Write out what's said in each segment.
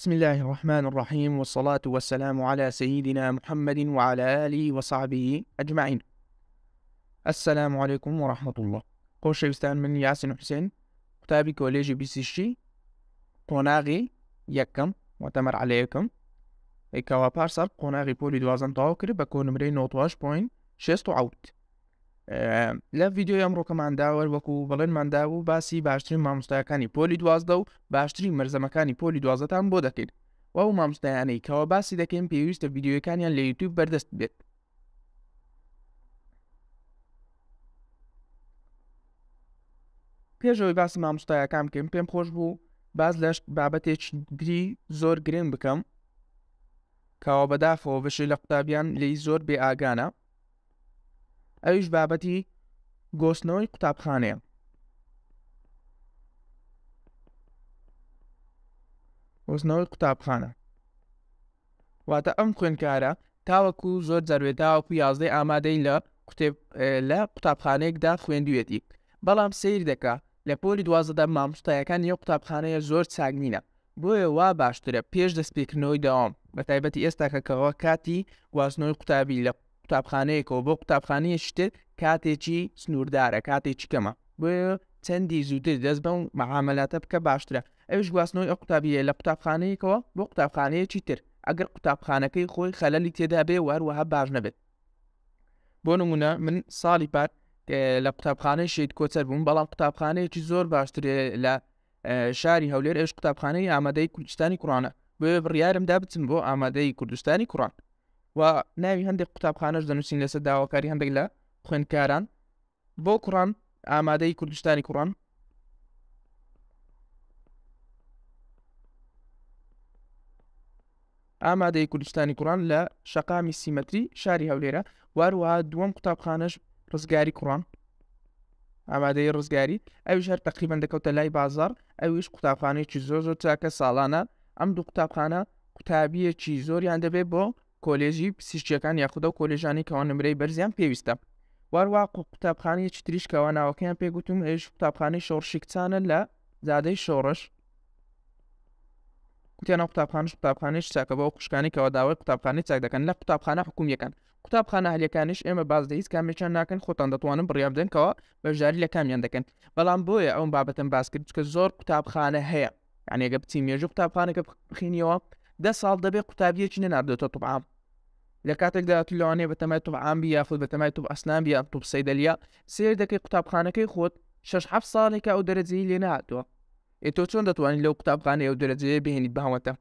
بسم اللە الرحمن الرحیم والصلاة والسلام علی سیدنا محمد وعلی آله وصحبه اجمعین السلام علیکم ورحمة الله خۆشەویستان من یاسین حوسێن قوتابی کۆلێژی بیسیشی قۆناغی یەکەم واتە مەرحەلە یەکەم کەوا پارساڵ قۆناغی پۆلی دوازدەم تەواو کرد بە کۆنمرەی 98.67 لە ڤیدیۆی ئەمڕۆکەماندا وەر وەکو بەڵێنمان دابوو باسی باشترین مامۆستایەکانی پۆلی دوازدە و باشترین مەرزەمەکانی پۆلی دوازدەتان بۆ دەکەین و ئەو مامۆستایانەی کەوا باسی دەکەین پێویستە ڤیدیۆیەکانیان لە یوتیوب بەردەست بێت. پێش ئەوەی باسی مامۆستایەکان بکەین پێم خۆش بوو باس لە بابەتێکی دری زۆر گرنگ بکەم کەوا بەداخەوە بەشێ لە قوتابیان لێی زۆر بێ ئاگانە ئەویش بابەتی گۆستنەوەی قوتابخانەیە. گۆستنەوەی قوتابخانە واتە ئەم خوێندکارە تاوەکو زۆر جەروێ تاوەکو یازدەی ئامادەی لە قوتێب لە قوتابخانەیەکدا خوێندوێتی بەڵام سیر دەکا لە پۆلی دوازدەدا مامۆستایەکانی ئەو قوتابخانەیە زۆر چاک نینە بۆیە وا باشترە پێش دەستپێکردنەوەی دەوام بە تایبەتی ئێستا کە کەوا کاتی گواستنەوەی قوتابی لە قوتابخانەیەکەوە بۆ قوتابخانەیەکی تر کاتێکی سنووردارە کاتێکی کەمە بۆیە چەندی زووتر دەست بەم مەعامەلاتە بکە باشترە ئەویش گواستنەوەی ئەو قوتابیە لە قوتابخانەیەکەوە بۆ قوتابخانەیەکی تر ئەگەر قوتابخانەکەی خۆی خەلەلی تێدا بێ و هەروەها باش نەبێت بۆ نمونە من ساڵی پار لە قوتابخانەی شەهید کۆچەر بووم بەڵام قوتابخانەیەکی زۆر باشتر لە شاری هەولێر ئەویش قوتابخانەی ئامادەی کوردستانی کوڕانە بۆیە بڕیارم دا بچم بۆ ئامادەی کوردستانی کوڕان و ناوی هەندێک قوتابخانەش دەنووسین لەسەر داواکاری هەندێک لە خوێندکاران بۆ کوڕان ئامادەی کوردستانی کوڕان ئامادەی کوردستانی کوڕان لە شەقامی سیمەتری شاری هەولێرە واروەها دووەم قوتابخانەش ڕزگاری کوڕان ئامادەی ڕزگاری ئەویش هەر تقریبان دەکەوتە لای بازار ئەویش قوتابخانەیەکی زۆر زۆر چاکە ساڵانە ئەم دوو قوتابخانە قوتابیەکی زۆریان دەبێت بۆ کۆلێژی پزیشکیەکان یاخود ئەو کۆلێژانەی کەوا نمرەی بەرزیان پێویستە واروا قوتابخانەیەکی تریش کەوا ناوەکەیان پێگوتم ئەویش قوتابخانەی شۆڕشی کچانە لە زادەی شۆڕش کوتیان ئەو قوتابخانەش قوتابخانەیەکی چاکە بۆ ئەو خوشکانەی کەوا داوای قوتابخانەی چاک دەکەن لە قوتابخانە حکومیەکان قوتابخانە ئەهلیەکانیش ئێمە باس لە هیچ کامێکیان ناکەن خۆتان دەتوانن بڕیار بدەن کەوا بەشداری لە کامیان دەکەن بەڵام بۆیە ئەوم بابەتەم باس کرد چونکە زۆر قوتابخانە هەیە یعنی ئەگە بچی مێژوو قوتابخانەکە بخینیەوە دە ساڵ دەبێت قوتابیەکی نەناردێتەوە طب عام لە کاتێکدا تو لەوانەیە بەتەمای طب عام بی یاخود بەتەمای طب ئەسنان بی یان طب سەیدەلیە سێر دەکەی قوتابخانەکەی خۆت شەش حەفت ساڵێکە ئەو دەرەجەی لێ نەهاتووە ئێ تۆ چۆن دەتوانیت لەو قوتابخانەی ئەو دەرەجەیە بهێنیت بە هەوەتە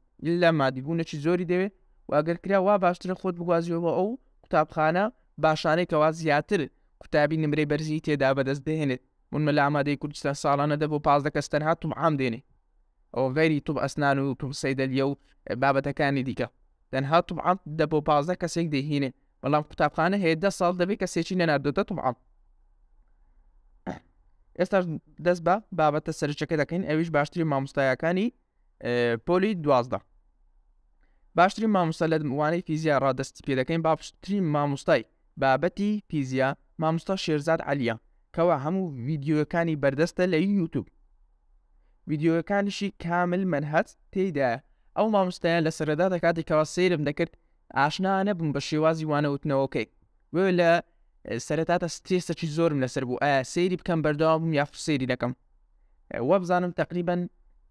لە مادیبوونێکی زۆری دەوێت و ئەگەر کرا وا باشترە خۆت بگوازیەوە بۆ ئەو قوتابخانە باشانەی کەوا زیاتر قوتابی نمرەی بەرزی تێدا بەدەست دەهێنێت من لە ئامادەی کوردستان ساڵانە دە بۆ 15 کەس تەنها طب عام دێنێ ئەوە غەیری طب ئەسنان و طب سەیدەلیە و بابەتەکانی دیکە تەنها طب عام دە بۆ 15 کەسێک دەهینێ بەڵام قوتابخانە هەیە دە ساڵ دەبێت کەسێکی نەناردۆتە طب عام ئێستاش دەست بە بابەتە سەرچەکە دەکەین ئەویش باشترین مامۆستایەکانی پۆلی دوازدە باشترین مامۆستا لە وانەی فیزیا ڕادەستی پێ دەکەین باشترین مامۆستای بابەتی فیزیا مامۆستا شێرزاد عەلیە کەوا هەموو ڤیدیۆکانی بەردەستە لە یوتوب ڤیدیۆکانیشی کامل مەنهەج تێیدایە ئەو مامۆستایە لە سەرەدا دەکاتی کەوا سەیرم دەکرد ئاشنا نەبووم بە شێوازی وانەوتنەوەکەی بۆیە لە سەرەتاتا سترێسەکی زۆرم لەسەر بوو ئایا سەیری بکەم بەردەوام بووم یاخود سەیری نەکەم وابزانم تقریبا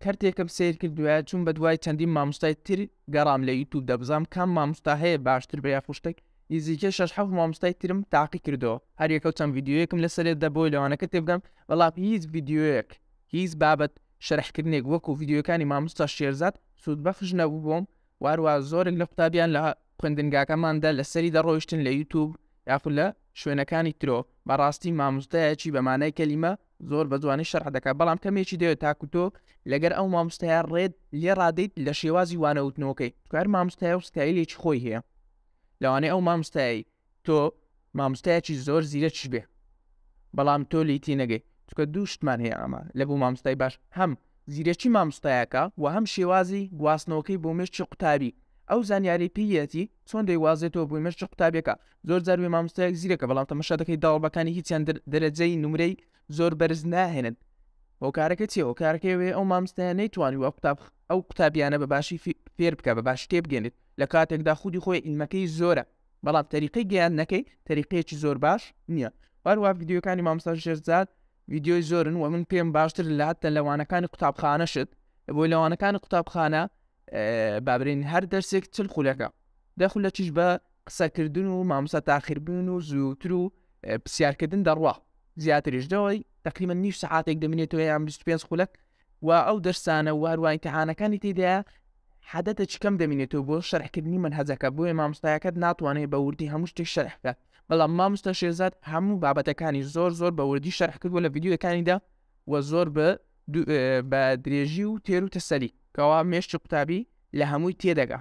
کەرتێکم سیر کرد دوای چوون بە دوای چەندین مامۆستای تر گەڕام لە یوتوب دەبزانم کام مامۆستا هەیە باشتر بە یاخود شتێک نزیکەی شەش حەفت مامۆستای ترم تاقی کردەوە هەر یەکەو چەند ڤیدیۆیەکم لەسەر دەبۆی لەوانەکە تێبگەم بەڵام هیچ ڤیدیۆیەک هیچ بابەت شەرحکردنێک وەکو ڤیدیۆکانی مامۆستا شێرزاد سوودبەخش نەبوو بۆم واروا زۆرێک لە قوتابیان لە خوێندنگاکەماندا لەسەری دەڕۆیشتن لە یوتوب یاخود لە شوێنەکانی ترۆ بەڕاستی مامۆستایەکی بە مانای کەلیمە زۆر بە جوانی شەرح دەکات بەڵام کەمێکی دەوێت تاکو تۆ لەگەر ئەو مامۆستایە ڕێت لێ ڕادەیت لە شێوازی وانەوتنەوەکەی چونکە هەر مامۆستایە و ستایلێکی خۆی هەیە لەوانەیە ئەو مامۆستایەی تۆ مامۆستایەکی زۆر زیرەکیش بێ بەڵام تۆ لێی تێنەگەی چونکە دوو شتمان هەیە ئەمە لە بۆ مامۆستای باش هەم زیرەکی مامۆستایەکە و هەم شێوازی گواستنەوەکەی بۆ مێشکی قوتابی ئەو زانیاری پێیەتی چۆن دەیوازێتەوە بۆ مێشکی قوتابیەکە زۆر جار وێ مامۆستایەک زیرەکە بەڵام تەمەشا دەکەی داڵبەکانی هیچیان دەرەجەی نمرەی زۆر بەرز ناهێنن هۆکارەکە چیە هۆکارەکەی وێ ئەو مامۆستایە نەیتوانیوە قوتاب ئەو قوتابیانە بە باشی. فێر بکە بە باش تێبگەێنێت لە کاتێکدا خودی خۆی عیلمەکەی زۆرە بەڵام تەریقەی گەیاندنەکەی تەریقەیەکی زۆر باش نییە. هەروەها ڤیدیۆکانی مامۆستا شێرزاد ڤیدیۆی زۆرن و من پێم باشتر لە هەتا لە وانەکانی قوتابخانەشت بۆی لە وانەکانی قوتابخانە بابرین هەر دەرسێک چل خولەکە دە خولەکیش بە قسەکردن و مامۆستا تاخیربوون و زووتر و پرسیارکردن دەڕوا زیاتریش دەوەی تقریبا نیو سەعاتێک دەمێنێتەوە یان 25 خولەک و ئەو دەرسانە و هەروە ئیمتیحانەکانی تێدایە حەدەتێکی کەم دەمینێتەوە بۆ شەرحکردنی مەنهەجەکە بۆیە مامۆستایەکەت ناتوانێت بە وردی هەموو شتێک شەرح بکات بەڵام مامۆستا شێرزاد هەموو بابەتەکانی زۆر زۆر بە وردی شەرح کردووە لە ڤیدیۆکانیدا و زۆر بە بە درێژی و تێر و تەسەلی کەوا مێشکی قوتابی لە هەمووی تێدەگا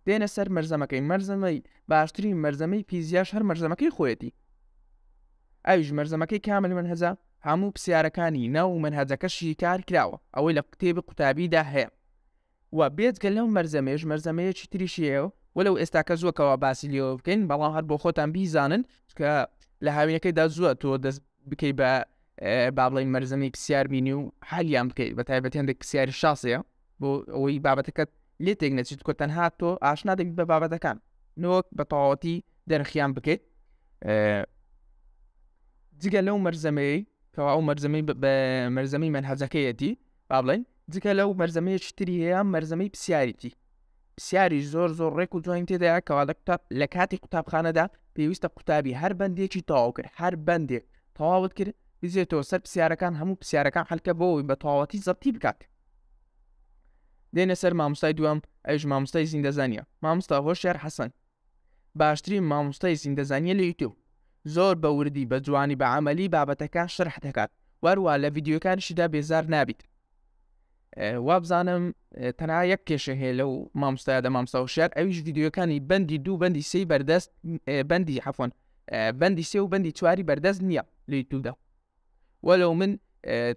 دێنە سەر مەرزەمەکەی مەرزەمەی باشترین مەرزەمەی فیزیاش هەر مەرزەمەکەی خۆیەتی ئەویش مەرزەمەکەی کامل منهەجە هەموو پسیارەکانی ناو مەنهەجەکە شیکار کراوە ئەوەی لە کتێبی قوتابیدا هەیە و بێجگە لەو مەرزەمەیەش مەرزەمەیەکی تریشی هەیە وەلەو ئێستاکە زووە کەوا باسی لێوە بکەین بەڵام هەر بۆ خۆتان بیزانن چونکە لە هاوینەکەیدا زووە تۆ دەست بکەی بە با بڵێین مەرزەمەی پرسیار بینی و حەلیان بکەیت بە تایبەتی هەندێک پرسیاری شاسەیە بۆ ئەوەی بابەتەکەت لێ تێک نەچیت کۆ تەنها تۆ ئاشنا دەبیت بە بابەتەکان نەوەک بە تەواوەتی دەرخیان بکەیت جگە لەو مەرزەمەیە کەوا ئەو مەرزەمەی بە مەرزەمەی مەنهەجەکەیەتی با بڵێن جگە لەو مەرزەمەیەکی تری هەیە مەرزەمەی پرسیاریتی پرسیاری زۆر زۆر ڕێک و جوانی تێدایە کەوا لە قوتاب لە کاتی قوتابخانەدا پێویستە قوتابی هەر بەندێکی تەواو کرد هەر بەندێک تەواوت کرد بزێتەوە سەر پرسیارەکان هەموو پرسیارەکان حلکە بۆ ئەوەی بە تەواوەتی زەبتی بکات دێنە سەر مامۆستای دووەم ئەویش مامۆستای زیندەزانیە مامۆستا هۆشیار حەسەن باشترین مامۆستای زیندەزانیە لە یوتیوب زۆر بە وردی بە جوانی بە عەمەلی بابەتەکان شەرح دەکات وەروە لە ڤیدیۆکانیشیدا بێزار نابیت وابزانم تەنها یەک کێشە هەیە لەو مامۆستایەدا مامۆستا هۆشیار ئەویش ڤیدیۆکانی بەندی دوو بەندی سێی بەردەست بەندی عەفوەن بەندی سێ و بەندی چواری بەردەست نییە لە یوتیوبدا وەلو من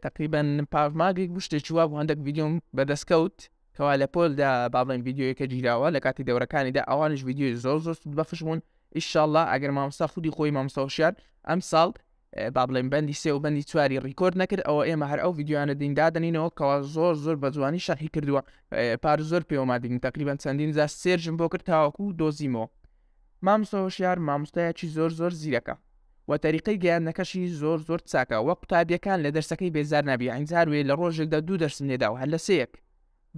تقریبا پاش ماگێک بوو شتێکی وا بوو هەندێک ڤیدیۆم بەدەست کەوت کەوا لە پۆلدا با بڵێن ڤیدیۆیەکە گیراوە لە کاتی دەورەکانیدا ئەوانیش ڤیدیۆی زۆر زۆر سوودبەخش بوون ئیشاڵڵا ئەگەر مامۆستا خودی خۆی مامۆستا هۆشیار ئەم ساڵ با بڵێن بەندی سێ و بەندی چواری record نەکرد ئەوە ئێمە هەر ئەو ڤیدیۆیانە دین دادەنینەوە کەوا زۆر زۆر بە جوانی شەرحی کردووە پار زۆر پێوەما دین تقریبا چەندین جار search م بۆ کرد تاوەکو دۆزیمەوە مامۆستا هۆشیار مامۆستایەکی زۆر زۆر زیرەکە و تەریقەی گەیاندنەکەشی زۆر زۆر چاکە وە قوتابیەکان لە دەرسەکەی بێزار نابی یانی جار وێ لە ڕۆژێکدا دوو دەرسم لێداوە هەر لە سێیەک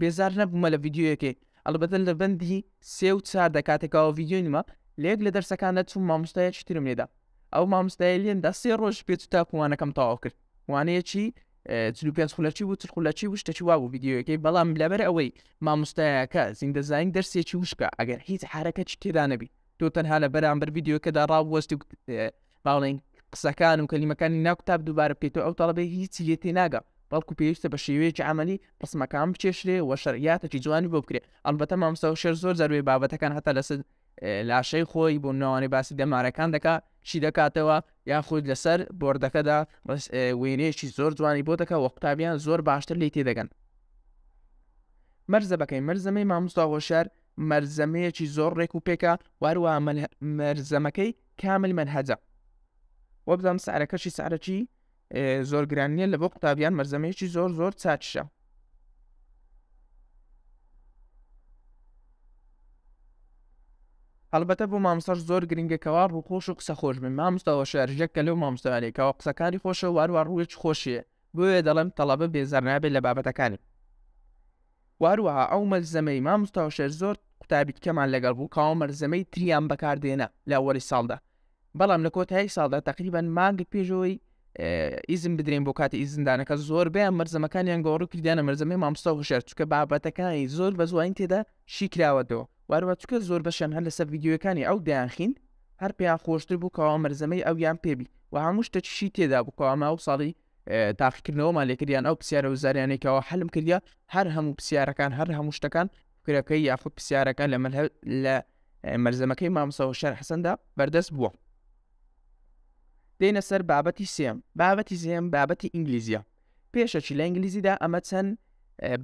بێزار نەبوومە لە ڤیدیۆیەکەی ئەڵبەتە لە بەندی سێ و چوار دەکاتێکەوە ڤیدیۆی نما لە یەک لە دەرسەکاندا چووم مامۆستایەکی ترم لێدا ئەو مامۆستایە لێمدا سێ ڕۆژ پێچوو تاکو وانەکەم تەواو کرد وانەیەکی 45 خولەکی بوو چل خولەکی بوو شتێکی وا بوو ڤیدیۆیەکەی بەڵام لەبەر ئەوەی مامۆستایەکە زیندەزانین دەرسێکی وشکە ئەگەر هیچ حرەکەتی تێدا نەبی تۆ تەنها لە بەرامبەر ڤیدیۆکەدا ڕاوەستی و باڵێن قسەکان و کەلیمەکانی ناو کتاب دووبارە بکەیتەوە ئەو تەڵەبەی هیچی لێ تێناگا بەڵکو پێویستە بە شێوەیەکی عەمەلی ڕسمەکان بکێشرێ و شەرعیاتێکی جوانی بۆ بکرێ ئەڵبەتە مامۆستا هۆشیار زۆر جار وێ بابەتەکان هەتا لەسەر لاشەی خۆی بۆ ناوانەی باسی دەمارەکان دەکا چی دەکاتەوە یاخود لەسەر بۆردەکەدا وێنەیەکی زۆر جوانی بۆ دەکا و قوتابیان زۆر باشتر لێی تێدەگەن مەرزەبەکەی مەرزەمەی مامۆستا هۆشیار مەرزەمەیەکی زۆر ڕێک و پێکە واروە مەرزەمەکەی کامل مەنهەجە وەبزانم سعرەکەشی سعرەکی زۆر گران نییە لە بۆ قوتابیان مەرزەمەیەکی زۆر زۆر چاکیشە. هەڵبەتە بۆ مامۆستاش زۆر گرنگە کەوا ڕووخۆش و قسە خۆش بن مامۆستا هۆشیار یەکە لەو مامۆستایانەی کەوا قسەکانی خۆشە واروا ڕوویەکی خۆشیە بۆیە دەڵێم تەڵەبە بێزار نابێت لە بابەتەکانی واروەها ئەو مەلزەمەی مامۆستا هۆشیار زۆر قوتابی کەمان لەگەڵ بوو کەوا مەلزەمەی تریان بەکاردێنا لە ئەوەلی ساڵدا بەڵام لە کۆتایی ساڵدا تقریبان مانگێک پێشەوەی ئیزن بدرێن بۆ کاتی ئیزندانەکە زۆربەیان مەرزەمەکانیان گۆڕی کردیانە مەرزەمەی مامۆستا هۆشیار چونکە بابەتەکانی زۆر بە جوانی تێدا شی کراوەتەوە واروە چونکە زۆر بەشیان هەر لەسەر ڤیدیۆیەکانی ئەو دەیانخین هەر پێیان خۆشتر بوو کەوا مەرزەمەی ئەویان پێبی و هەموو شتێکیشی تێدا بوو کەوا ئەو ساڵی تاقیکردنەوەمان لێکردیان ئەو پرسیارە وزاریانەی کەوا حەلم کردیا هەر هەموو پرسیارەکان هەر هەموو شتەکان فکرەکەی یاخود پرسیارەکان لە لە مەلزەمەکەی مامۆستا هۆشیار حەسەندا بەردەست بووە. دێنە سەر بابەتی سێم بابەتی سێم بابەتی ئینگلیزیە پێشەکی لە ئینگلیزیدا ئەمە چەند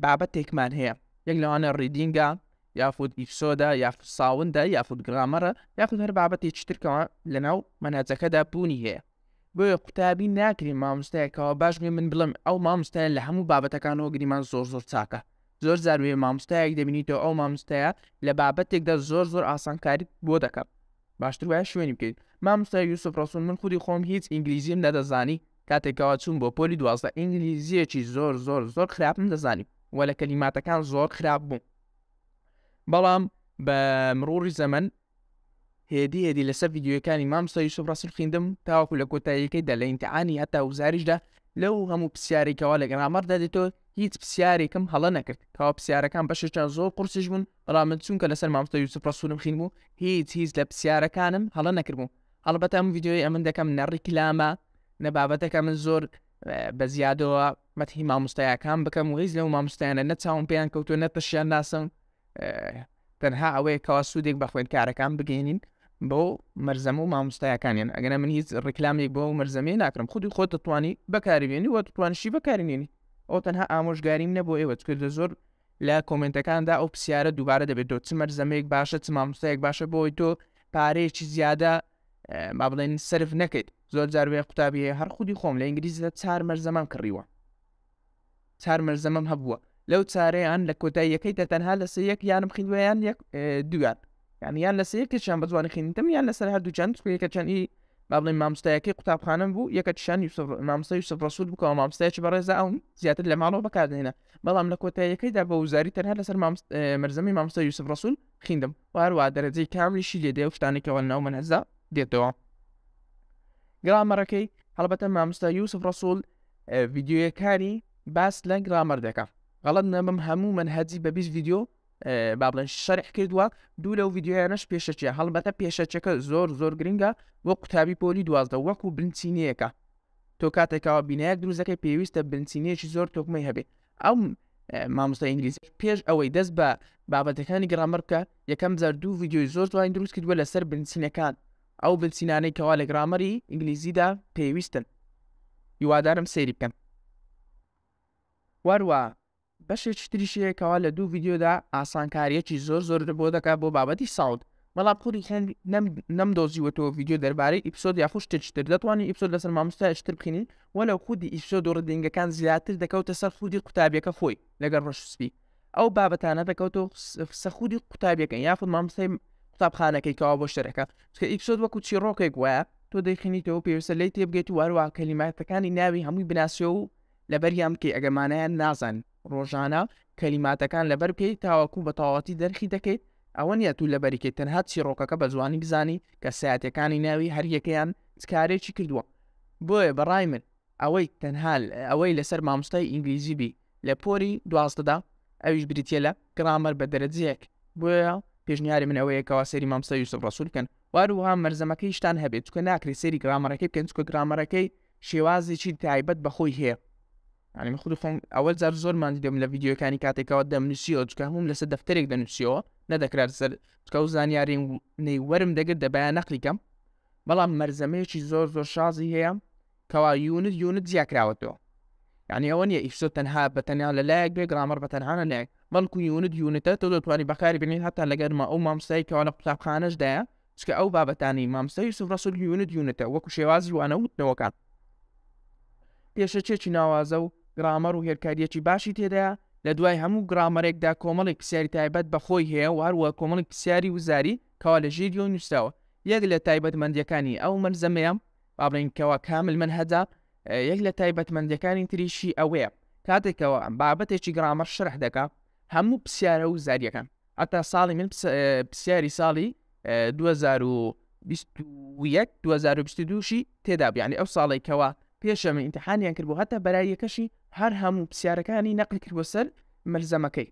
بابەتێکمان هەیە یەک لەوانە reading ە یاخود episode ە یاخود sound ە یاخود grammar ە یاخود هەر بابەتێکی ترکەوە لەناو مەنهەجەکەدا بوونی هەیە بۆیە قوتابی ناکرێ مامۆستایەکەوە باش بێ من بڵێم ئەو مامۆستایە لە هەموو بابەتەکانەوە گریمان زۆر زۆر چاکە. زۆر جار وێ مامۆستایەک دەبینیتەوە ئەو مامۆستایە لە بابەتێکدا زۆر زۆر ئاسانکاریت بۆ دەکات باشتر وایە شوێنی بکەیت. مامۆستا یوسف ڕەسوڵ من خودی خۆم هیچ ئینگلیزیم نەدەزانی کاتێکەوە چووم بۆ پۆلی 12 ئینگلیزیەکی زۆر زۆر زۆر خراپم دەزانی وە لە کەلیماتەکان زۆر خراپ بووم بەڵام بە مڕوڕی زەمەن هێدی هێدی لەسەر ڤیدیۆیەکانی مامۆستا یوسف ڕەسول خیندم تاوەکو لە کۆتاییەکەیدا لە ئیمتیحانی هەتا وزاریشدا لەو هەموو پرسیارێک کەوا لە گرامەردا دێتەوە هیچ پرسیارێکم هەڵە نەکرد کەوا پرسیارەکان بەشێکیان زۆر قورسیش بوون بەڵام من چونکە لەسەر مامۆستا یوسف ڕەسولم خین بوو هیچ هیچ لە پرسیارەکانم هەڵە نەکردبوو هەڵبەتە ئەم ڤیدیۆی ئەمن دەکەم نە ڕیکلامە نە بابەتەکە من زۆر بە زیادەوە مەتحی مامۆستایەکان بکەم و هیچ لەو مامۆستایانە نە چاوم پێیان کەوتووە نە پشیان ناسم تەنها ئەوەیە کەوا سوودێک بە خوێندکارەکان بگەینین بۆ مەرزەمە و مامۆستایەکانیان ئەگەنە من هیچ ڕیکلامێک بۆ مەرزەمەیە ناکرم خودی خۆت دەتوانی بەکاریبێنی و دەتوانیشی بەکارینێنی ئەو تەنها ئامۆژگاریم نە بۆ ئێوە چکە زۆر لە کۆمنتەکاندا ئەو پرسیارە دووبارە دەبێتەوە چ مەرزەمەیەک باشە چ مامۆستایەک باشە بۆی تۆ پارەیەکی زیادە با بڵێن سرف نەکەیت زۆر جار وێ قوتابی هەر خودی خۆم لە ئینگلیزیدا چار مەرزەمەم کڕیوە چار مەلزەمەم هەبووە لەو چارەیان لە کۆتاییەکەیدا تەنها لەسەر یەک یانم خیندوە یان یەک دویان یان یان لەسەر یەکێکیان بە جوانی خیندم یان لەسەر هەردووچیان چونکە یەکەچیان ئی با بڵێین مامۆستایەکەی قوتابخانەم بوو یەکەچیان یوسف مامۆستا یوسف ڕەسول بوو کەوا مامۆستایەکی بەڕێزە ئەو زیاتر لە ماڵەوە بەکاردەهێنا بەڵام لە کۆتاییەکەیدا بە وزاری تەنها لەسەر مەرزەمی مامۆستا یوسف ڕەسول خیندم و هەروەها دەرەجەی کاملیشی لێ دێ و شتانێک کەوا لەناو مەنهەجدا دێتەوە گرامەرەکەی هەڵبەتە مامۆستا یوسف ڕەسول ڤیدیۆیەکانی باس لە گرامەر دەکا غەڵەت نەبم هەموو مەنهەجی بە 20 ڤیدیۆ با بڵێن شەرح کردووە دوو لەو ڤیدیۆیانەش پێشەکیە هەڵبەتە پێشەکیەکە زۆر زۆر گرنگە بۆ قوتابی پۆلی 12 وەکو بنچینەیەکە تۆ کاتێکەوە بینایەک دروست دەکەی پێویستە بنچینەیەکی زۆر تۆکمەی هەبێ ئەو مامۆستا ئینگلیزی پێش ئەوەی دەست بە بابەتەکانی گرامەر بکە یەکەم جار دوو ڤیدیۆی زۆر جوانی دروست کردووە لەسەر بنچینەکان ئەو بنچینانەی کەوا لە گرامەری ئینگلیزیدا پێویستن هیوادارم سەیری بکەن وەروە بەشێکی تریش هەیە کەوا لە دوو ڤیدیۆدا ئاسانکاریەکی زۆر زۆر بۆ دەکات بۆ بابەتی sound بەڵام خودی خۆم نەم دۆزیوەتەوە ڤیدیۆ دەربارەی episode یاخود شتێکی تر دەتوانین episode لەسەر مامۆستایەکی تر بخینین وەلو خودی episode و reading ەکان زیاتر دەکەوتە سەر خودی قوتابیەکە خۆی لەگەڵ ڕەش و سپی ئەو بابەتانە دەکەوتەوە سەر خودی قوتابیەکە یاخود مامۆستای قوتابخانەکەی کەوا بۆ شتەکە چونکە episode وەکو چیڕۆکێک وایە تۆ دەیخینیتەوە پێویستە لێی تێبگەیت و هەروەها کەلیماتەکانی ناوی هەمووی بناسیەوە و لەبەریان بکەی ئەگەر مانایان نازانی ڕۆژانە کەلیماتەکان لەبەر بکەیت تاوەکو بە تەواوەتی دەرخی دەکەیت ئەوە نییە تو لەبەری کەیت تەنها چیڕۆکەکە بە جوانی بزانی کەسایەتیەکانی ناوی هەر یەکەیان چ کارێکی کردووە بۆیە بەڕای من ئەوەی تەنها ئەوەی لەسەر مامۆستای ئینگلیزی بی لە پۆلی دوازدەدا ئەویش بریتیە لە گرامەر بە دەرەجەیەک بۆیە پێشنیاری من ئەوەیە کەوا سەیری مامۆستا یوسف ڕەسول بکەن واروها مەرزەمەکەیشتان هەبێت چونکە ناکرێت سەیری گرامەرەکەی بکەن چونکە گرامەرەکەی شێوازێکی تایبەت بە خۆی هەیە یعنی من خودی خۆم ئەوە جار زۆر ماندی دەبم لە ڤیدیۆکانی کاتێکەوە دەمنووسیەوە چونکە هەمووم لەسەر دەفتەرێک دەنووسیەوە نەدەکرا لەسەر چونکە ئەو زانیاری نەی وەرم دەگرت دەبایە نەقلی کەم بەڵام مەرزەمەیەکی زۆر زۆر شازی هەیە کەوا unit unit جیاکراوەتەوە یعنی ئەوە نییە episode تەنها بە تەنیا لە لایەک بێ گرامەر بە تەنها لە لایەک بەڵکو unit unit ە تۆ دەتوانی بەکاری بێنیت هەتا لەگەرمە ئەو مامۆستای کەوا لە قوتابخانەشدایە چونکە ئەو بابەتانەی مامۆستا یوسف ڕەسول unit unit ە وەکو شێوازی وانە وتنەوەکان پێشەکیەکی ناوازە و گرامەر و هێلکاریەکی باشی تێدایە لە دوای هەموو گرامەرێکدا کۆمەڵێک پرسیاری تایبەت بە خۆی هەیە و هەروە کۆمەڵێک پرسیاری وزاری کەوا لە ژێریەوە نووسراوە یەک لە تایبەتمەندیەکانی ئەو مەلزەمەیە با بڵێین کەوا کامل مەنهەجە یەک لە تایبەتمەندیەکانی تریشی ئەوەیە کاتێکەوە بابەتێکی گرامەر شەرح دەکا هەموو پرسیارە وزاریەکان هەتا ساڵی من پرسیاری ساڵی 2021 2022شی تێدا بوو یعنی ئەو ساڵی کەوا پێشە من ئیمتحانیان کرد بوو هەتا بەراییەکەشی هەر هەموو پرسیارەکانی نەقل کرد بۆ سەر مەلزەمەکەی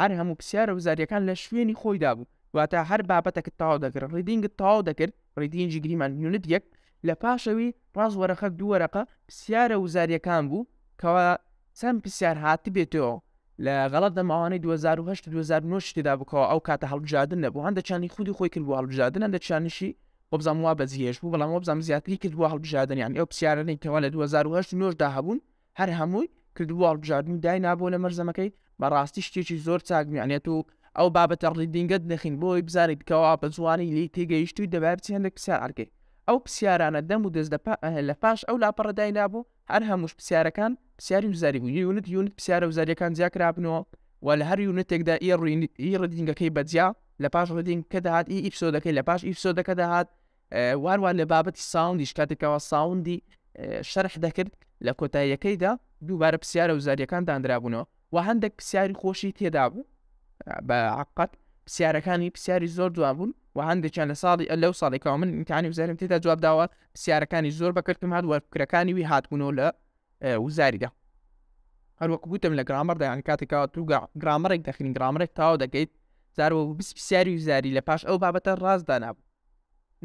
هەر هەموو پرسیارە وزاریەکان لە شوێنی خۆیدا بوو واتە هەر بابەتەکت تەواو دەکرد reading ت تەواو دەکرد reading ی گریمان unit یەک لە پاشەوی ڕاست وەرەقە دوو وەرەقە پرسیارە وزاریەکان بوو کەوا چەند پرسیار هاتبێتەوە لە غەڵەت دەم ئەوانەی 2008 و 2009 شی تێدا بوو کەوا ئەو کاتە هەڵبژاردن نەبوو هەندێکیانی خودی خۆی کرد بۆ هەڵبژاردن هەندێکیانیشی وەبزانم وا بەجیهێشت بوو بەڵام وەبزانم زیاتری کرد بۆ هەڵبژاردن یانی ئەو پرسیارانەی کەوا لە 2008 و 9 دا هەبوون هەر هەمووی کردبوو هەڵبژاردن و داینابوو لە مەرزەمەکەی بەڕاستی شتێکی زۆر چاک بوو یعنی تو ئەو بابەتە reading ەت نەخین بۆ ئەوەی بزانیت کەوا بە جوانی لێی تێگەیشتووی دەبایە بچی هەندێک پرسیار ئەرکەی ئەو پرسیارانە دەم و دەست لە پاش ئەو لاپەڕە داینابوو هەر هەمووش پرسیارەکان پرسیاری وزاری بوو unit unit پرسیارە وزاریەکان جیا کرابنەوە. و لە هەر unit ێکدا ئی reading ەکەی بەجیا لە پاش reading کە دەهات ئی episode ەکەی لە پاش episode ەکە دەهات واروە لە بابەتی sound یش کاتێکەوە sound ی شەرح دەکرد لە کۆتاییەکەیدا دووبارە پرسیارە وزاریەکان دانرابوونەوە و هەندێک پرسیاری خۆشی تێدا بوو بە عقت پرسیارەکانی پرسیاری زۆر جوان بوون و هەندێکیان لە ساڵی لەو ساڵێکەوە من ئیمتحانی وزاریم تێدا جواب داوە پرسیارەکانی زۆر بەکردم هات وەرکرەکانی وی هاتبوونەوە لە وزاریدا هەروەک گوتم لە گرامەردا یان کاتێکەوە تو گرامەرێک دەخین گرامەرێک تاو دەکەیت زارەوە پرسیاری وزاری لە پاش ئەو بابەتە ڕاستدا نابوو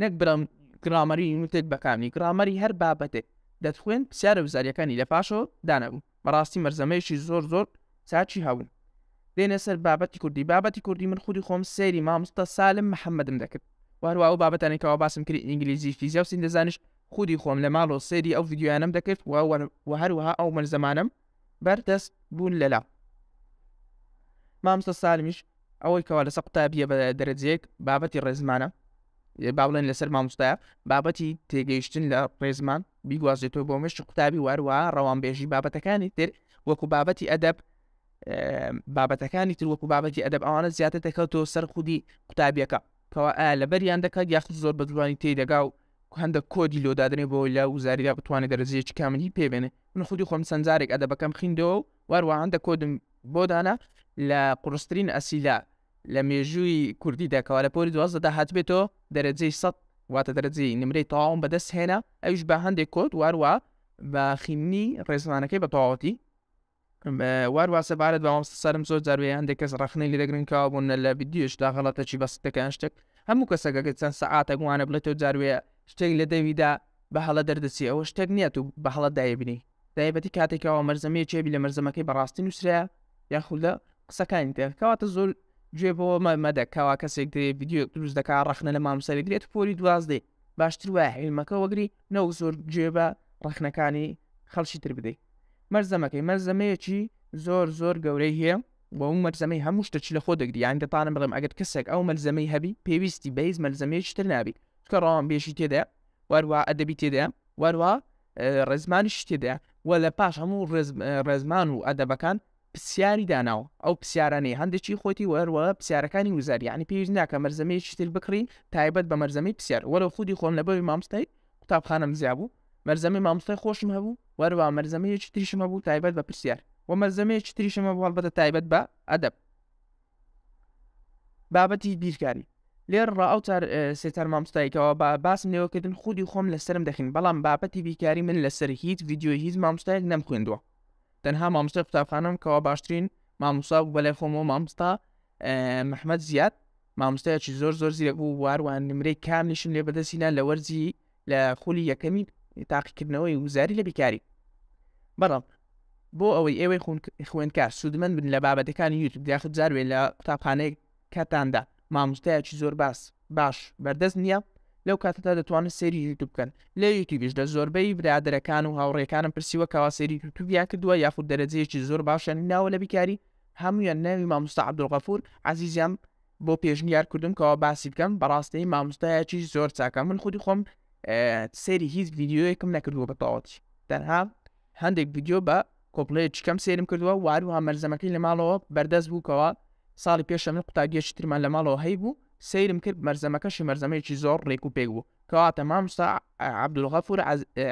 نەک برام گرامەری unit ێک بەکامی گرامەری هەر بابەتێک دەتخوێن پرسیارە وزاریەکانی لە پاشەوە دانابوو بەڕاستی مەرزەمەیەکی زۆر زۆر چاکی هەبوو دێنە سەر بابەتی کوردی بابەتی کوردی من خودی خۆم سەیری مامۆستا سالم محەممەدم دەکرد وهروە ئەو بابەتانی کەوا باسم کرد ئینگلیزی فیزیا و سیندەزانیش خودی خۆم لە ماڵەوە سەیری ئەو ڤیدیۆیانەم دەکرد و هەروەها ئەو مەلزەمانەم بەردەست بوون لەلا مامۆستا سالمیش ئەوەی کەوا لەسەر قوتابیە بە دەرەجەیەک بابەتی ڕێزمانە با بڵێن لەسەر مامۆستایە بابەتی تێگەیشتن لە ڕێزمان بیگوازێتەوە بۆ مشتی قوتابی واروە ڕەوانبێژی بابەتەکانی تر وەکو بابەتی ئەدەب بابەتەکانی تر وەکو بابەتی ئەدەب ئەوانە زیاتر دەکەوتەوە سەر خودی قوتابیەکە کەوا ئایا لەبەریان دەکات یاخود زۆر بە جوانی تێی دەگا و هەندێک کۆدی لۆ دادەنێ بۆ لە وزاریدا بتوانێت دەرەجەیەکی کاملی پێ بێنێ. من خودی خۆم چەند جارێک ئەدەبەکەم خیندەوە و واروە هەندێک کۆدم بۆ دانا لە قورسترین ئەسیلە لە مێژووی کوردیدا کەوا لە پۆلی دوازدەدا هاتبێتەوە دەرەجەی سەد واتە دەرەجەی نمرەی تەواوم بەدەست هێنا ئەویش بە هەندێک کۆد واروە بە خیندنی ڕێزمانەکەی بە تەواوەتی. واروا سەبارەت بە مامۆستا سالم زۆر جار وێ هەندێک کەس ڕەخنەی لێ دەگرن کەوا بوون لە ڤیدیۆشدا غەڵەتەکی بەسیت دەکەن شتێک هەموو کەسێک ئەگەر چەند سەعاتێک وانە بڵێتەوە جار وێ شتێک لە دەویدا بە هەڵە دەردەچێ ئەوە شتێک نییە تو بە هەڵە دایبنی تایبەتی کاتێکەوە مەرزەمەیەکی هەبی لە مەرزەمەکەی بەڕاستی نووسرایە یاخود لە قسەکانی تر کەواتە زۆر گوێ بۆ مەدە کەوا کەسێک دێ ڤیدیۆ دروست دەکا ڕەخنە لە مامۆستا دەگرێت پۆلی دوازدەی باشتر وایە عیلمەکە وەگری نەوەک زۆر گوێ بە ڕەخنەکانی خەڵکی تر بدەیت مەرزەمەکەی مەرزەمەیەکی زۆر زۆر گەورەی هەیە و ئەو مەرزەمەی هەموو شتێکی لە خۆ دەگری یان دەتوانم بڵێم ئەگەر کەسێک ئەو مەلزەمەی هەبی پێویستی بە هیچ مەلزەمەیەکی تر نابی چونکە ڕەوانبێژی تێدایە وەروە ئەدەبی تێدایە وەروە ڕێزمانیش تێدایە و لە پاش هەموو ڕێزمان و ئەدەبەکان پرسیاری داناوە ئەو پرسیارانەی هەندێکی خۆتی وەروە پرسیارەکانی وزاری یعنی پێویست ناکە مەرزەمەیەکی تر بکڕی تایبەت بە مەرزەمەی پرسیار وەرە خودی خۆم لەبەری مامۆستای قوتابخانەم زیا بوو مەلزەمەی مامۆستای خۆشم هەبوو وەروە مەلزەمەیەکی تریشم هەبوو تایبەت بە پرسیار و مەلزەمەیەکی تریشم هەبوو هەڵبەتە تایبەت بە ئەدەب بابەتی بیرکاری لێرە ئەو چار سێ چار مامۆستایکەوە با باسم لێوەکردن خودی خۆم لەسرم دەخین بەڵام بابەتی بیرکاری من لەسەر هیچ ڤیدیۆی هیچ مامۆستایەک نەمخوێندووە تەنها مامۆستای قوتابخانەم کەوا باشترین مامۆستا بوو بەلای خۆمەوە مامۆستا محمد زیاد مامۆستایەکی زۆر زۆر زیرەک بوو واروان نمرەی کاملیشم لێ بەدەستهینا لە وەرزی لە خولی یەکەمی تاقیکردنەوەی وزاری لە بیکاری بەڵام بۆ ئەوەی ئێوەی خوێندکار سوودمەند بن لە بابەتەکانی یوتیوب یاخود جاروێ لە قوتابخانەیەک کاتاندا مامۆستایەکی زۆر باس باش بەردەست نییە لەو کاتەدا دەتوانن سەیری یوتیوب بکەن لە یوتیوبیش لە زۆربەی برادەرەکان و هاوڕێکانم پرسیوە کەوا سەیری یوتیوبیان کردووە یاخود دەرەجەیەکی زۆر باشیان ناوە لە بیکاری هەموویان ناوی مامۆستا عەبدولغەفور عەزیزیان بۆ پێشنیار کردم کەوا باسی بکەم بەڕاستی مامۆستایەکی زۆر چاکە من خودی خۆم سەیری هیچ ڤیدیۆیەکم نەکردووە بە تەواوەتی تەنها هەندێک ڤیدیۆ بە کۆپلەیەکی کەم سەیرم کردووە واروها مەلزەمەکەی لە ماڵەوە بەردەست بوو کەوا ساڵی پێشە من قوتابیەکی ترمان لە ماڵەوە هەیبوو سەیرم کرد مەلزەمەکەشی مەلزەمەیەکی زۆر ڕێک و پێک بوو کەواتە مامۆستا عەبدولغەفور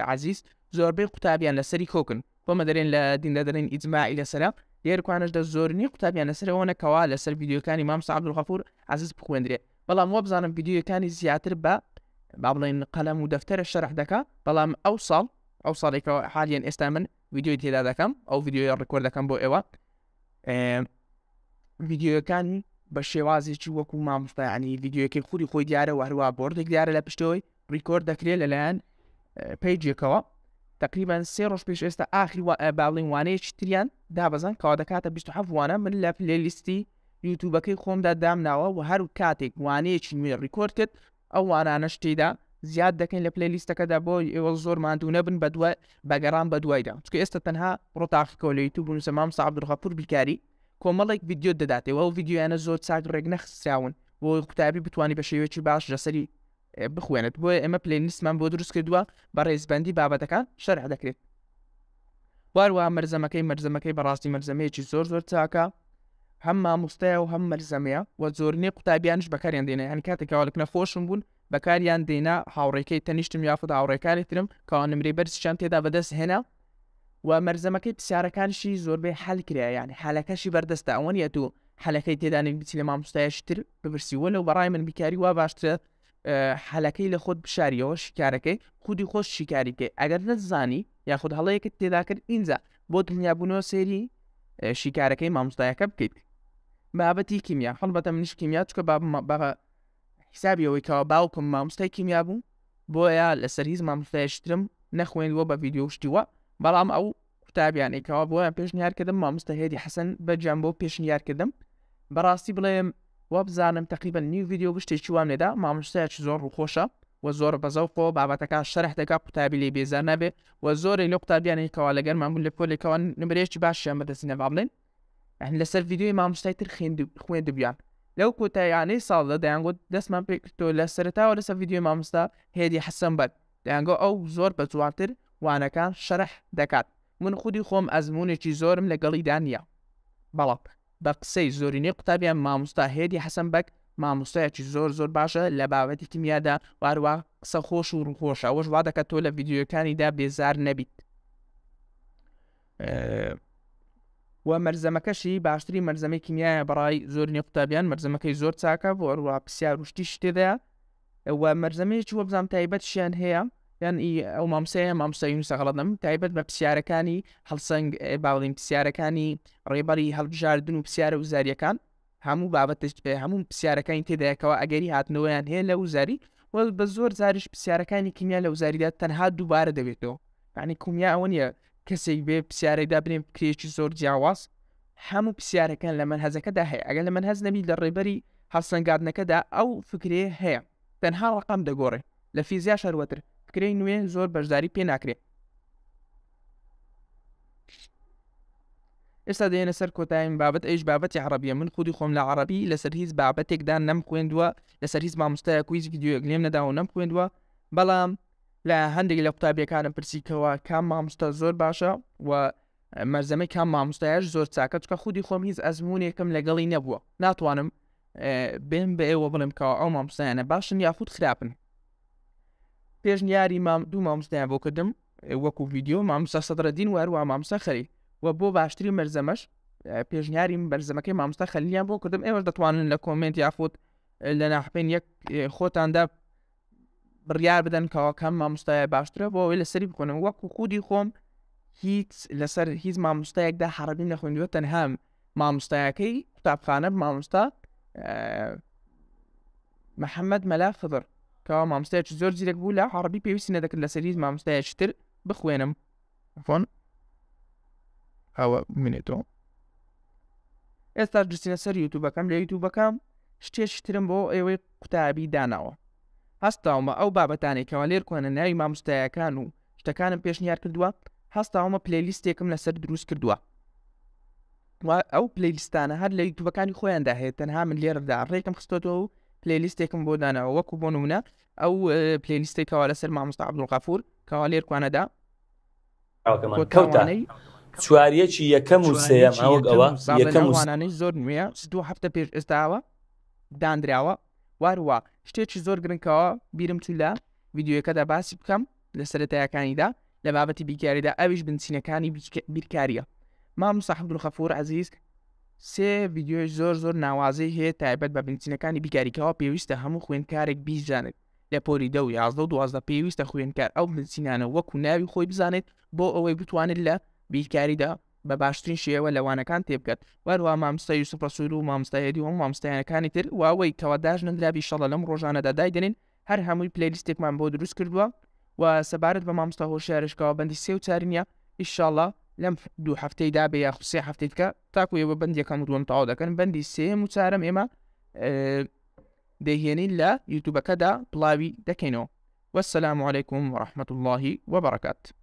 عەزیز زۆربەی قوتابیان لەسەری کۆکن بۆمە دەرێن لە دیندا دەرێن ئیجماعی لەسەرە لێرکوانەشدا زۆرینەی قوتابیان لەسەر ئەوەنە کەوا لەسەر ڤیدیۆکانی مامۆستا عەبدولغەفور عەزیز بخوێندرێ بەڵام وابزانم ڤیدیۆکانی زیاتر بە با بڵێن قەلەم و دەفتەرە شەرح دەکا بەڵام ئەو ساڵ ئەو ساڵێکەوە حالیان ئێستا من ڤیدیۆی تێدا دەکەم ئەو ڤیدیۆیە ڕیکۆرد دەکەم بۆ ئێوە ڤیدیۆیەکانی بە شێوازێکی وەکو مامۆستا ینی ڤیدیۆیەکەی خودی خۆی دیارە و هەروە بۆردێک دیارە لە پشتەوەی ڕیکۆرد دەکرێت لەلایەن پەیجێکەوە تقریبان سێ ڕۆژ پێش ئێستا ئاخری باڵین وانەیەکی تریان دابەزان کەوا دەکاتە 27 وانە من لە playlist ی یوتیوبەکەی خۆمدا دامناوە و هەر کاتێک وانەیەکی نوێ ڕیکۆرد کرد ئەو وانانەش تێیدا زیاد دەکەین لە playlist ەکەدا بۆ ئێوە زۆر ماندوو نەبن بەدوای بەگەڕان بەدوایدا چونکە ئێستا تەنها بڕۆ تاقیکەوە لە یوتیوب بنووسە مامۆستا عەبدولغەفور بیکاری کۆمەڵێک ڤیدیۆت دەداتێ ئەو ڤیدیۆیانە زۆر چاک ڕێک نەخستراون بۆ قوتابی بتوانانی بە شێوەیەکی باش لەسەری بخوێنێت بۆیە ئێمە playlist مان بۆ دروست کردووە بە ڕێزبەندی بابەتەکان شەرح دەکرێت واروە مەرزەمەکەی مەرزەمەکەی بەڕاستی مەرزەمەیەکی زۆر زۆر چاکە. هەم مامۆستایە و هەم مەلزەمەیە و زۆرینەی قوتابیانش بەکاریان دێنە یانی کاتێک کەوا لە نەخۆشم بوون بەکاریان دێنا هاوڕێکەی تەنیشتم یاخود هاوڕێکانی ترم کەوا نمرەی بەرزیشیان تێدا بەدەست هێنا و مەرزەمەکەی پرسیارەکانشی زۆربەی حەل کرا یانی حەلەکەشی بەردەستە ئەوە نیە تۆ حەلەکەی تێدا نەبی بچی لە مامۆستایەکی تر بپرسی وەلو بەڕای من بیکاری وا باشترە حەلەکەی لە خۆت بشاریەوە شیکارەکەی خودی خۆش شیکاری بکەی ئەگەر نەتزانی یاخود هەڵەیەکت تێدا کرد ئینجا بۆ دڵنیابوونەوە سەیری شیکارەکەی مامۆستایەکە بکەیت بابەتی کیمیا هەڵبەتە منیش کیمیا چکە بە حیسابی ئەوەی کەوا باوکم مامۆستای کیمیا بوو بۆیە لەسەر هیچ مامۆستایشترم نەخوێندووە بە ڤیدیۆ شتیوە بەڵام ئەو قوتابیانەی کەوا بۆیان پێشنیار کردم مامۆستا هێدی حەسەن بەگیان بۆ پێشنیار کردم بەڕاستی بڵێم وابزانم تقریبا نیو ڤیدیۆ شتێکی وام لێدا مامۆستایەکی زۆر ڕووخۆشە و زۆر بەزەوقەوە بابەتەکان شەرح دەکا قوتابی لێ بێزار نابێ و زۆرێک لەو قوتابیانەی کەوا لەگەرمان بوون لە پۆلێکەوە نمرەیەکی باشیان بەدەستینە با بڵێن یعنی لەسەر ڤیدیۆی مامۆستای تر خوێندبوویان لەو کۆتاییانەی ساڵدا دەیانگوت دەستمان پێ کردەوە لە سەرەتاوە لەسەر ڤیدیۆی مامۆستا هێدی حەسەن بەگ دەیانگۆ ئەو زۆر بە جوانتر وانەکان شەرح دەکات من خودی خۆم ئەزموونێکی زۆرم لەگەڵیدا نییە بەڵام بە قسەی زۆرینەی قوتابیان مامۆستا هێدی حەسەن بەگ مامۆستایەکی زۆر زۆر باشە لە بابەتی کیمیادا و هەروە قسە خۆش و ڕووخۆشە ئەوەش وا دەکات تۆ لە ڤیدیۆکانیدا بێزار نەبیت و مەرزەمەکەشی باشترین مەرزەمەی کیمیایە بەڕای زۆرینەی قوتابیان مەرزەمەکەی زۆر چاکە بۆ هەروە پرسیار و شتیش تێدایە و مەرزەمەیەکی وەبزانام تایبەتشیان هەیە یان ئەو مامسەیە مامۆستا یونسە غەڵەت نەم تایبەت بە پرسیارەکانی هەڵسەنگ باڵین پرسیارەکانی ڕێبەری هەڵبژاردن و پرسیارە وزاریەکان هەموو بابەت هەموو پرسیارەکانی تێدایەکەوە ئەگەری هاتنەوەیان هەیە لە وزاری و بە زۆر جاریش پرسیارەکانی کیمیا لە وزاریدا تەنها دووبارە دەبێتەوە یعنی کومیا ئەوە نییە کەسێک بێ پرسیارێکدا بنێ بکرێکی زۆر جیاواز هەموو پرسیارەکان لە مەنهەجەکەدا هەیە ئەگەر لە مەنهەج نەبی لە ڕێبەری هەڵسەنگاندنەکەدا ئەو فکرەیە هەیە تەنها ڕەقەم دەگۆڕێ لە فیزیاش هەروەتر فکرەی نوێ زۆر بەشداری پێ ناکرێ. ئێستا دێنە سەر کۆتایین بابەت ئەویش بابەتی عەڕەبیە من خودی خۆم لە عەڕەبی لەسەر هیچ بابەتێکدا نەم خوێندووە لەسەر هیچ مامۆستایەک و هیچ ڤیدیۆیەک لێم نەداوە و نەم خوێندووە بەڵام لە هەندێک لە قوتابیەکانم پرسی کەوا کام مامۆستا زۆر باشە و مەرزەمەی کام مامۆستایش زۆر چاکە چکە خودی خۆم هیچ ئەزمونێکم لەگەڵی نەبووە ناتوانم بێم بە ئێوە بڵێم کەەوە ئەو مامۆستایانە باشن یاخود خراپن پێشنیاری مام دوو مامۆستایان بۆ کردم وەکو ڤیددیو مامۆستا سەدرەدین وەروە مامۆستا خەری و بۆ باشتری مەرزەمەش پێشنیاری بەرزەمەکەی مامۆستا خەلیان بۆ کردم ئێوەش دەتوانن لە کۆمنت یاخود لە ناحپێن یەک خۆتاندا بڕیار بدەن کەوا کام مامۆستایە باشترە بۆ ئەوەی لەسەری بخۆنم وەکو خودی خۆم هیچ لەسەر هیچ مامۆستایەکدا حەڕەبیم نەخوێندووە تەنها مامۆستایەکەی قوتابخانە مامۆستا محەممەد مەلا خضر کەوا مامۆستایەکی زۆر زیرەک بوو لە عەڕەبی پێویستی نەدەکرد لەسەر هیچ مامۆستایەکی تر بخوێنم فۆن ئەوە بمێنێتەوە ئێستا دەچینە سەر یوتوبەکەم لە یوتوبەکەم شتێکی ترم بۆ ئێوەی قوتابی داناوە هەستاومە ئەو بابەتانێک کەوا لێر کۆنە ناوی مامۆستایەکان و شتەکانم پێشنیار کردووە هەستاومە playlist ێکم لەسەر دروست کردووە و ئەو playlist انە هەر لە یوتوبەکانی خۆیاندا هەیە تەنها من لێرەدا ڕێکم خستۆتەوە و playlist ێکم بۆ داناوە وەکو بۆ نمونە ئەو playlist ێک کەوا لەسەر مامۆستا عەبدولغەفور کەوا لێر کوانەدا کەوتە چواریەکی یەکەم و سێیەم ئەوەک ئەوە یەکەم و وانانەی زۆر نوێیە دوو هەفتە پێش ئێستاوە دانراوە واروە شتێکی زۆر گرنگەوە بیرم چوو لە ڤیدیۆیەکەدا باسی بکەم لە سەرەتایەکانیدا لە بابەتی بیرکاریدا ئەویش بنچینەکانی بیرکاریە مامۆستا عەبدولغەفور عەزیز سێ ڤیدیۆی زۆر زۆر ناوازەی هەیە تایبەت بە بنچینەکانی بیرکاریکەوە پێویستە هەموو خوێندکارێک بیزانێت لە پۆلی دە و 11 و 12 پێویستە خوێندکار ئەو بنچینانە وەکو ناوی خۆی بزانێت بۆ ئەوەی بتوانێت لە بیرکاریدا بە باشترین شێوە لە وانەکان تێبگات وەروە مامۆستا یوسف ڕەسول و مامۆستا هێدی و مامۆستایانەکانی تر و ئەوەی کەوا داش نەندرابی ئیشەڵا لەم ڕۆژانەدا دایدەنێن هەر هەمووی playlist ێکمان بۆ دروست کردووە و سەبارەت بە مامۆستا هۆشیارش کەوا بەندی سێ و چاری نییە ئیشاڵا لەم دوو هەفتەی دابێ یاخود سێ هەفتەی دیکە تاکو ئێوە بەندی یەکەم و دووەم تەواو دەکەن بەندی سێیەم و چارەم ئێمە دەیهێنین لە یوتوبەکەدا بڵاوی دەکەینەوە والسلام علیکم ورحمة الله وبرکاته.